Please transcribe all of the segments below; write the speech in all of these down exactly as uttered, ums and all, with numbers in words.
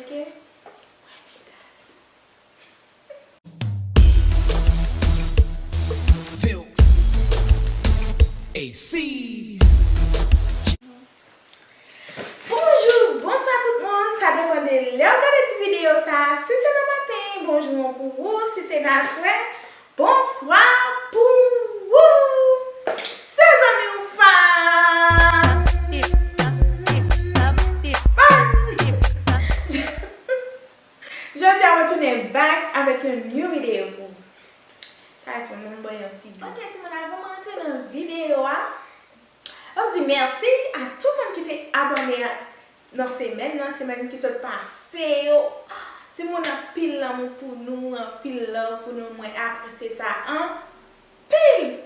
Ok? Bonjou, bonswa tout moun. Sa depann de lè w gade ti videyo sa. Si se nan maten, bonjou an pou ou. Si se nan aswè, bonswa pou ou. Se zanmi w Fan. Fan. Jodi a mwen tounen back avèk yon new video pou ou. Sa ti moun ban yon ti dlo. Ok, timoun, avan mwen antre nan videyo a, mwen di mèsi a tout moun ki te abòne a, nan semèn nan, semèn ki sot pase yo. Timoun, anpil lanmou pou nou, anpil love pou nou, mwen apresye sa anpil.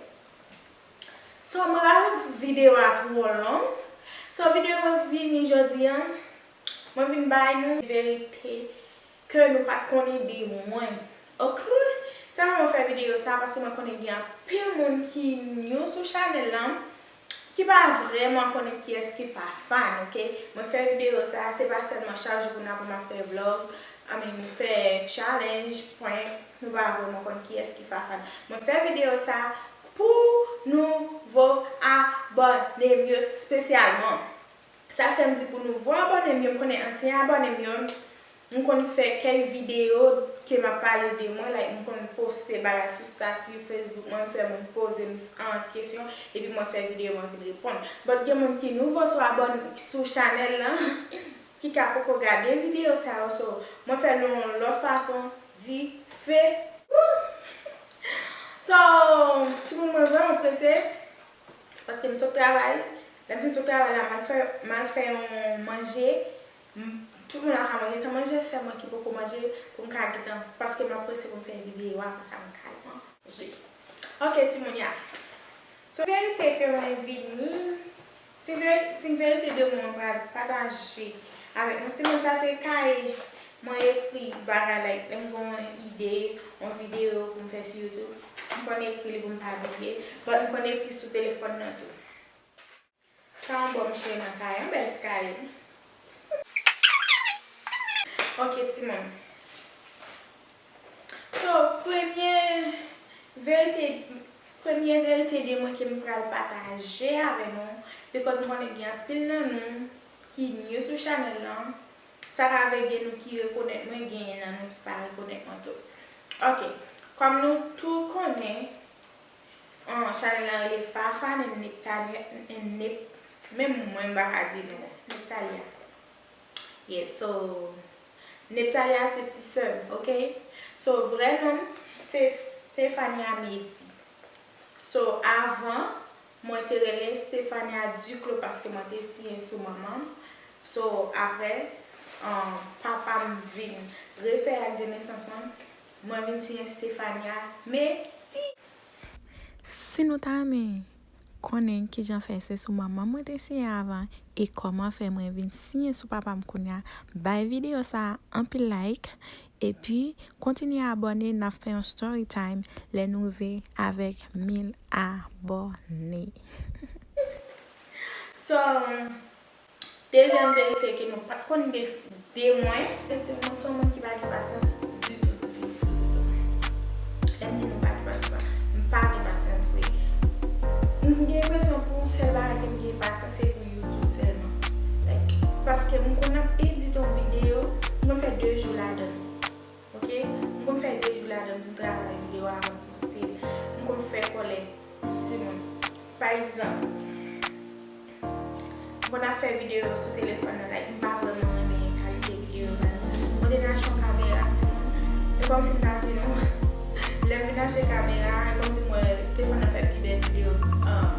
So, mwen pa vle videyo a twò long. So, videyo mwen vini jodi a, mwen vin bay nou verite ke nou pa t konnen de mwen. Ok? Sa fè mwen fè videyo sa, paske mwen konnen gen anpil moun ki new sou chanèl lan, ki pa vrèman konnen kiyès ki Fafane, ok? Mwen fè videyo sa, se pa sèlman chak jou pou n aprann ap fè vlog, I mean, fè challenge, prank, nou pa vrèman konn kiyès ki Fafane. Mwen fè videyo sa pou nouvo abòne m yo espesyalman. Sa fè m di pou nouvo abòne m yo, m konnen ansyen abòne m yo, m konn fè kèk videyo ke m ap pale de mwen, like, m konn poste bagay sou stati Facebook mwen, m fè moun poze m an kesyon, epi mwen fè videyo, mwen vin reponn. But gen moun ki nouvo sou abòne, sou chanèl lan, ki ka poko gade videyo sa yo, so, mwen fè l yon lòt fason, dife. So, timoun, mwen vrèman prese, paske m sot travay. Lè m fin sot travay la, m al fè, m al fè yon manje. M, tout moun la ka manje, gentan manje, sèl mwen ki poko manje, pou m ka gentan, paske m ap prese pou m fè videyo a, konsa m ka manje. Ok, timoun ya. So, verite ke mwen vini, se veri-, se verite de mwen pral pataje avèk nou. Timoun, sa se kay mwen ekri bagay, like, lè m gen yon ide, yon videyo pou m fè sou YouTube, m konn ekri li pou m pa bliye, but m konn ekri sou telefòn nan tou. Sa yon bò m cheri nan kay, yon bèl ti kaye. Ok, timoun. So, premye verite, premye verite de mwen ke m pral pataje avè nou, because m konnen gen anpil nan nou ki new sou chanèl lan. Sa ka vle gen nou ki rekonèt mwen, genyen nan nou ki pa rekonèt mwen tou. Ok, kòm nou tou konnen, An, chanèl la rele Fafane and Neptalia, and Nep-, menm mwen m pa ka di non, Neptalia. Yes, so, Neptalia se ti sè m, ok? So, vrè non m se Stefania Medi. So, avan, mwen te rele Stefania Duclos paske mwen te siyen sou manman m. So, apre, um, papa m vin refè ak de nesans mwen, mwen vin siyen Stefania Medi. Si nou ta renmen konnen kijan fè se sou manman mwen te siyen avan e kòman fè mwen vin siyen sou papa m kounye a, bay videyo sa a anpil like, epi kontinye abòne, n ap fè yon story time lè nou rive avèk mil abòne. So, Dezyèm verite ke nou pa t konn de, de mwen, se ke mwen se yon moun ki pa gen pasyans ditou, ditou, ditou, ditou. Lè m di nou pa gen pasyans, m pa gen pasyans vre. M gen enpresyon pou yon sèl bagay ke m gen pasyans, se pou YouTube sèlman. Like, paske m konn ap edit yon videyo, m konn fè de jou ladan l. Ok? M konn fè de jou ladan l pou m travay videyo a avan m poste l. M konn fè kòlè timoun. Pa egzanp, m konn ap fè videyo sou telefòn nan, like, m pa vrèman renmen kalite videyo sa yo. Mwen te vin achte yon kamera, timoun. E kòmsi m ta di nou, lè m vin achte kamera a, e kòmsi m wè telefòn nan fè pi bèl videyo, um,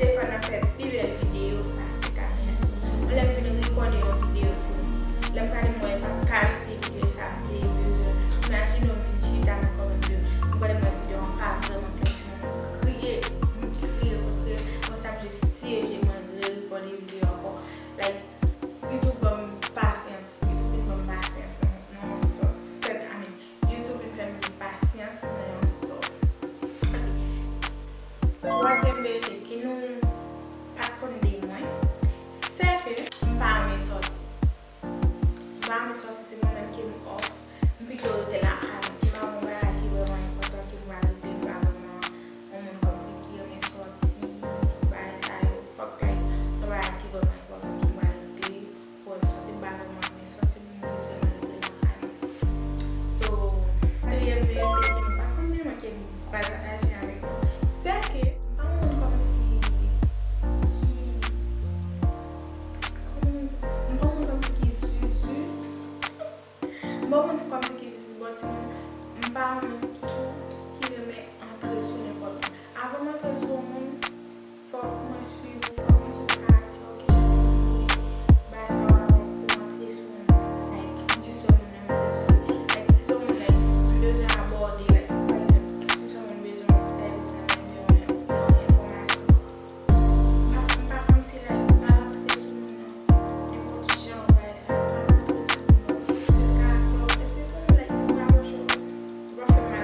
telefòn nan fè pi bèl videyo pase kamera, timoun. Mwen lè m vin rekòde yon videyo, timoun, lè m gade m wè e pa kalite videyo sa m te bezwen. Imajine w vin chita nan kòmantè, m gade m wè videyo an pa vrèman klè, timoun. M kriye, m kriye, m kriye. Mwen sa m jis siyeje, mwen re-rekòde videyo ankò. Like, YouTube ban m pasyans, YouTube vin ban m pasyans nan, nan yon sans. Fèt, I mean, YouTube vin fè m gen pasyans nan yon sans. Ok. Twazyèm verite ke nou pa t konn de mwen, se ke m pa renmen sòti. pa renmen sòti, se mwen menm ki m off. M pito rete lakay mwen. Si m pa gen yon bagay ki vrèman enpòtan ke m pral regle, m pa vrèman yon moun kòmsi ki renmen sòti, bagay sa yo. Fòk like, se yon bagay ki vrèman enpòtan ke m pral regle. Bon, sòti m pa vrèman renmen sòti, m sèlman rete lakay mwen. So, triyèm verite ke m pa konn menm ke m pral pataje avèk nou, se ke m pa yon moun kòmsi ki, kòman, m pa yon moun kòmsi ki zuzu. M pa yon moun kòmsi ki zuzu, bon, timoun, m pa yon moun tou ki renmen antre sou nenpòt moun. Avan m antre sou yon moun, fòk mwen swiv ou, fòk mwen swiv karaktè ou, kijan moun ye, bagay sa yo avan pou m antre sou yon moun. Like, m jis wè moun nan, m antre sou li. Like, si se yon moun, like, m bezwen abòde, like, pa egzanp, si se yon moun bezwen yon sèvis nan men m, yon, yon, yon enfòmasyon. M pa, m pa kòmsi, like, m pa antre sou moun nan nenpòt jan, bagay sa, m pa antre sou moun nan. Se karaktè w, epi se yon moun, like, si m rapwoche w, w ap fè m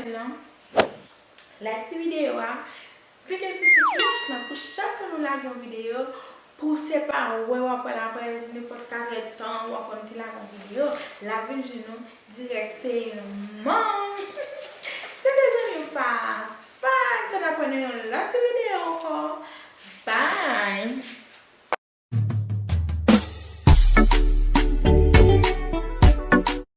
chanèl lan, like ti videyo a, klike sou ti klòch lan pou chak fwa nou lage yon videyo, pou w se pa wè w ap wè l apre nenpòt katè tan, w ap konn ki lage yon videyo, l ap vin jwenn nou dirèkteman. Se te zanmi w Fafa, n se n ap wè nan yon lòt ti videyo.